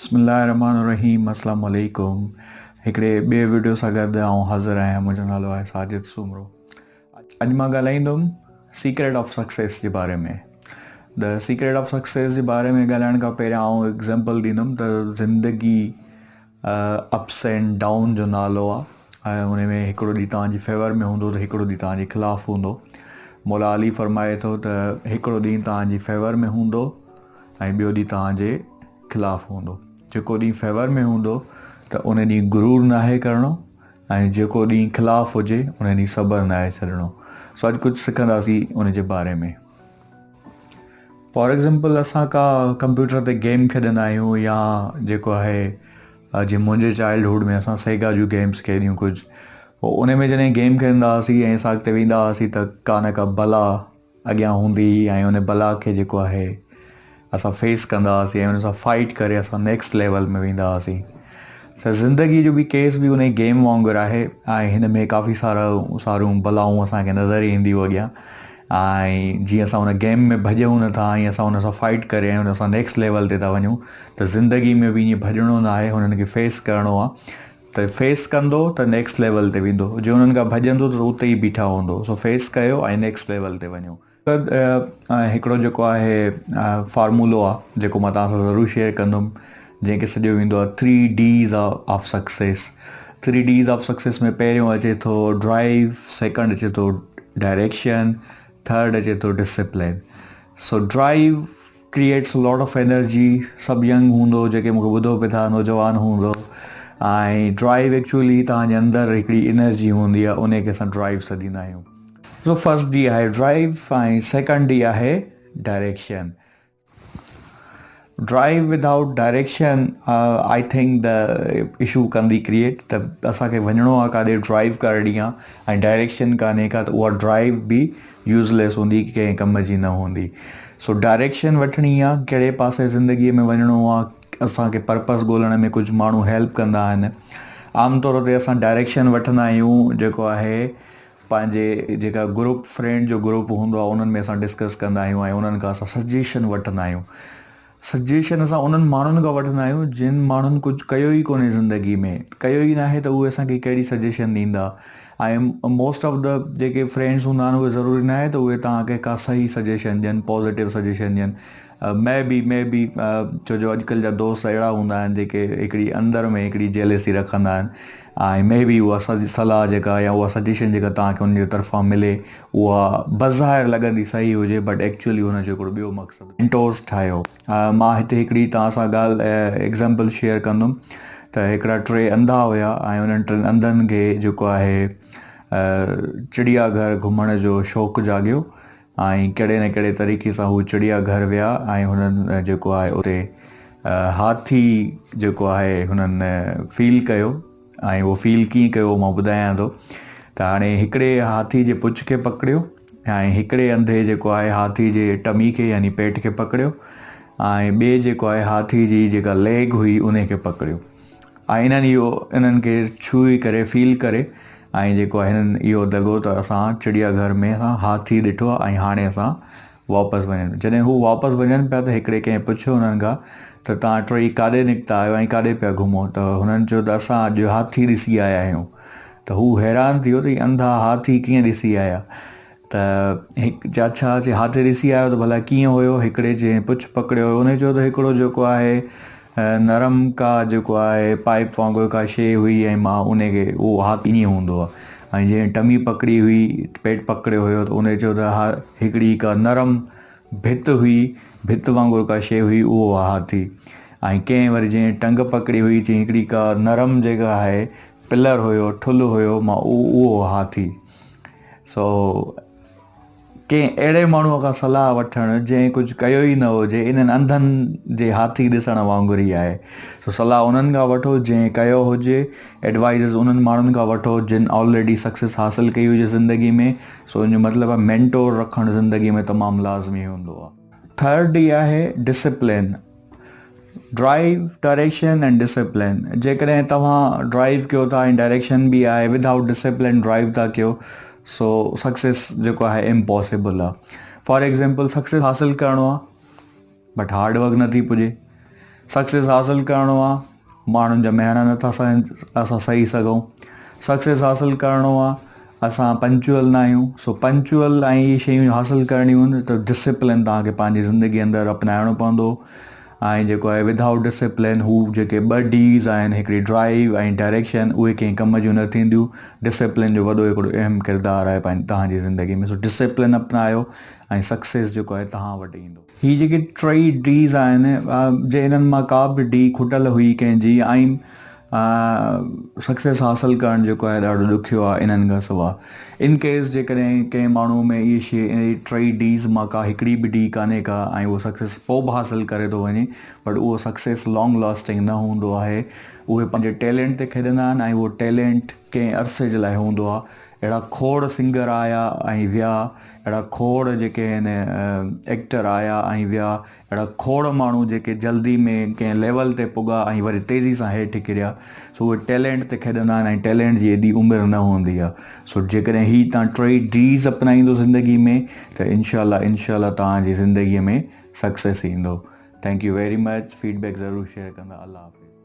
بسم الله الرحمن الرحيم اسلام عليڪم هڪڙي ٻئي وڊيو سان گڏ آئون حاضر آهيان منهنجو نالو آهي ساجد سومرو اڄ مان ڳالهائيندم سيڪريٽ آف سڪسيس جي باري ۾ the secret of success جي باري ۾ ڳالهائڻ کان پهريان آئون ايگزامپل ڏيندم ته زندگي اپس اينڊ ڊائون جو نالو آ ۽ ان ۾ هڪڙو ڏينهن توهان جي فيور ۾ هوندو ته هڪڙو ڏينهن توهان جي خلاف هوندو. مولا علي فرمائي ٿو ته هڪڙو ڏينهن توهان جي فيور ۾ هوندو ۽ ٻيو ڏينهن توهان جي خلاف هوندو. جيڪو ڏينهن فيور ۾ هوندو ته ان ڏينهن غرور ناهي ڪرڻو ۽ جيڪو ڏينهن خلاف هجي ان ڏينهن صبر ناهي ڇڏڻو. سو اڄ ڪجهه سکنداسين ان جي باري ۾. فار ايگزامپل اسان ڪا ڪمپيوٽر تي گيم کيڏندا آهيون يا جيڪو آهي جيئن منهنجي چائلڊ هوڊ ۾ اسان سيگا جون گيمس کيڏيون ڪجهه پوء ان ۾ جڏهن گيم کيڏندا هئاسين ۽ اسان اڳتي ويندا هئاسين ته ڪا نه ڪا بلا اڳيان هوندي هئي ۽ ان بلا کي جيڪو آهي اسان فيس ڪندا هئاسين ۽ ان سان فائٽ ڪري اسان نيڪسٽ ليول ۾ ويندا هئاسين سو زندگي جو به ڪيس به ان گيم وانگر آهي ۽ هن ۾ ڪافي سارا ساريون بلائون اسانکي نظر اينديون اڳيان ۽ جيئن اسان ان گيم ۾ ڀڄون نٿا ۽ اسان ان سان فائٽ ڪري ۽ ان سان نيڪسٽ ليول تي ٿا وڃون ته زندگي ۾ به ائين ڀڄڻو نه آهي هنن کي فيس ڪرڻو آهي ته فيس ڪندو ته نيڪسٽ ليول تي ويندو جي انهن کان ڀڄندو ته اتي ئي بيٺا هوندو سو فيس ڪيو ۽ نيڪسٽ ليول تي وڃو. هڪڙو جيڪو آهي فارمولو آهي جيڪو مان توهان سان ضرور شيئر ڪندم جنهن کي سڏيو ويندو آهي three Ds of success three Ds of success ۾ پهريون اچي ٿو ڊرائيو سيڪنڊ اچي ٿو ڊائريڪشن ٿرڊ اچي ٿو discipline so drive creates lot of energy سڀ ينگ هوندو جيڪي مونکي ٻڌو پي ٿا نوجوان هوندو ۽ ڊرائيو ايڪچولي توهان جي اندر هڪڙي انرجي هوندي آهي ان کي اسان ڊرائيو سڏيندا آهيون سو فرسٽ ڊي آهي ڊرائيو ۽ سيڪنڊ ڊي آهي direction drive without direction I think the issue ڪندي ڪريئيٽ ته اسان کي وڃڻو آهي ڪاڏي ڊرائيو ڪرڻي آهي ۽ ڊائريڪشن ڪانهي ڪا ته اها ڊرائيو به يوز ليس هوندي ڪنهن ڪم جي نه هوندي سو ڊائريڪشن وٺڻي آهي ڪهڙي پاسي زندگي ۾ وڃڻو آهي اسان کي پرپس ڳولڻ ۾ ڪجهه ماڻهو هيلپ ڪندا آهن عام طور تي اسان ڊائريڪشن وٺندا آهيون جيڪو آهي پنهنجي جيڪا گروپ فرينڊ جو گروپ هوندو آهي انهن ۾ اسان ڊسڪس ڪندا آهيون ۽ انهن کان اسان سجيشن وٺندا آهيون سجيشن اسان انهن ماڻهن کان وٺندا آهيون جن ماڻهن ڪجهه ڪيو ئي ڪونهي زندگي ۾ ڪيو ئي ناهي ته اهي اسانکي ڪهڙي سجيشن ڏيندا ۽ موسٽ آف the جيڪي فرينڊس هوندا آهن اهي ضروري ناهي ته اهي توهان کي کا صحيح سجيشن ڏين پازيٽو سجيشن ڏين مي بي مي بي ڇو جو اڄڪلهه جا دوست اهڙا هوندا آهن جيڪي هڪڙي اندر ۾ هڪڙي جيلسي رکندا آهن ۽ مي بي اها صلاح جيڪا يا اها سجيشن جيڪا توهان کي انهن جي طرفان ملي اها بظاهر لڳندي صحيح هجي بٽ ايڪچولي ان جو هڪڙو ٻيو مقصد مينٽورس ٺاهيو مان هتي هڪڙي توهان سان ڳالهه ايگزامپل شيئر ڪندم ته هڪڙا ٽي انڌا هيا ۽ انهن ٽن انڌن کي جيڪو آهي چڙيا گهر گهمڻ جو شوق جاڳيو ۽ ڪهڙي نه ڪهڙي طريقي سان هو چڙيا گهر ويا ۽ هنن جيڪو آهي اتي هاٿي جيڪو آهي هنن فيل ڪيو ۽ اهو فيل ڪيئن ڪيو مان ٻڌايان ٿو ته هاڻي هڪڙي هاٿي جي پڇ کي پڪڙيو ۽ هڪڙي انڌي جيڪو آهي هاٿي جي ٽمي کي يعني پيٽ کي پڪڙيو ۽ ٻئي جيڪو آهي هاٿي جي جيڪا ليگ هئي ان کي پڪڙيو ۽ انهن اهو انهن کي ڇهي ڪري فيل ڪري ۽ جيڪو آهي هنن اهو لڳو ته اسان چڙيا گهر ۾ اسان هاٿي ڏٺو آهي ۽ هاڻي اسان واپس وڃن جڏهن هو واپس وڃن پيا ته هڪڙي ڪنهن پڇيو هنن کان ته توهان ٽئي ڪاڏي نڪتا آهيو ۽ ڪاڏي پيا گهمو ته هنن چيو ته اسان اڄ هاٿي ڏسي آيا آهيون ته هو حيران ٿي ويو ته هي انڌا هاٿي ڪيئن ڏسي آيا ته هڪ چيو اڇا چي هاٿي ڏسي آيو ته ڀلا ڪيئن هيو هڪڙي جنهن پڇ پڪڙيو هيو ان چيو ته هڪڙو جيڪو آهي نرم ڪا جيڪو آهي پائپ وانگر ڪا شيء هئي ۽ مان ان کي اهو هاٿي ائين هوندو آهي ۽ جنهن ٽمي پڪڙي هئي پيٽ پڪڙيو هيو ته ان چيو ته ها هڪڙي ڪا نرم ڀت هئي ڀت وانگر ڪا شيء هئي اهو آهي هاٿي ۽ ڪنهن وري جنهن ٽنگ پڪڙي هئي چي هڪڙي ڪا نرم جيڪا آهي پلر هيو ٺلهه هيو مان اهو هاٿي سو ڪنهن اهڙي ماڻهوء کان صلاح وٺڻ جنهن ڪجهه ڪيو ئي نه هجي، انهن انڌن جي هاٿي ڏسڻ وانگر ئي آهي. سو صلاح انهن کان وٺو جنهن ڪيو هجي، ايڊوائيزز انهن ماڻهن کان وٺو جن آلريڊي سڪسيس حاصل ڪئي هجي زندگي ۾. سو ان جو مطلب آهي مينٽور رکڻ زندگي ۾ تمام لازمي هوندو آهي. ٿرڊ ڊي آهي ڊسپلين. ڊرائيو، ڊائريڪشن ۽ ڊسپلين جيڪڏهن توهان ڊرائيو ڪيو ٿا ۽ ڊائريڪشن به آهي ودائوٽ ڊسپلين ڊرائيو ٿا ڪيو سو سڪسيس جيڪو آهي امپاسبل آهي فار ايگزامپل سڪسيس حاصل ڪرڻو آهي بٽ هارڊ ورڪ نٿي پڄي سڪسيس حاصل ڪرڻو آ ماڻهن جا مهڻا نٿا اسان سهي سگهون. سڪسيس حاصل ڪرڻو آ اسان پنچوئل نه آهيون. سو پنچوئل ۽ اهي شيون حاصل ڪرڻيون آهن ته ڊسپلن توهان کي پنهنجي زندگي اندر اپنائڻو پوندو ۽ جيڪو آهي ودائوٽ ڊسپلن هو جيڪي ٻه ڊيز آهن هڪڙي ڊرائيو ۽ ڊائريڪشن اهي ڪنهن ڪم جون نه ٿينديون. ڊسپلن جو وڏو هڪڙو اهم ڪردار آهي توهان جي زندگي ۾ سو ڊسپلن اپنايو ۽ سڪسيس جيڪو آهي توهان وٽ ايندو. هي جيڪي ٽئي ڊيز آهن جي انهن مان ڪا به ڊي کٽل هئي ڪنهن جي ۽ سڪسيس حاصل ڪرڻ جيڪو آهي ڏاڍو ڏکيو آهي انهن کان سوا ان ڪيس جيڪڏهن ڪنهن ماڻهو ۾ اهي شي اهي ٽئي ڊيز مان ڪا هڪڙي به ڊي ڪانهي ڪا ۽ اهو سڪسيس پوء به حاصل ڪري ٿو وڃي بٽ اهو سڪسيس لانگ لاسٽنگ نه هوندو آهي اهي پنهنجي ٽيلنٽ تي کيڏندا آهن ۽ اهو ٽيلنٽ ڪنهن عرصي جي لاء هوندو آهي اهڙا کوڙ سنگر آيا ۽ ويا، اهڙا کوڙ جيڪي آهن ايڪٽر آيا ۽ ويا، اهڙا کوڙ ماڻهو جيڪي جلدي ۾ ڪنهن ليول تي پڳا ۽ وري تيزي سان هيٺ ڪريا، سو اهي ٽيلنٽ تي کيڏندا آهن ۽ ٽيلنٽ جي ايڏي عمر نه هوندي آهي، سو جيڪڏهن هي توهان ٽئي ڊيز اپنائيندو زندگي ۾ ته انشاء الله انشاء الله توهان جي زندگي ۾ سڪسيس ايندو. Thank you very much feedback ضرور شيئر ڪندا الله حافظ.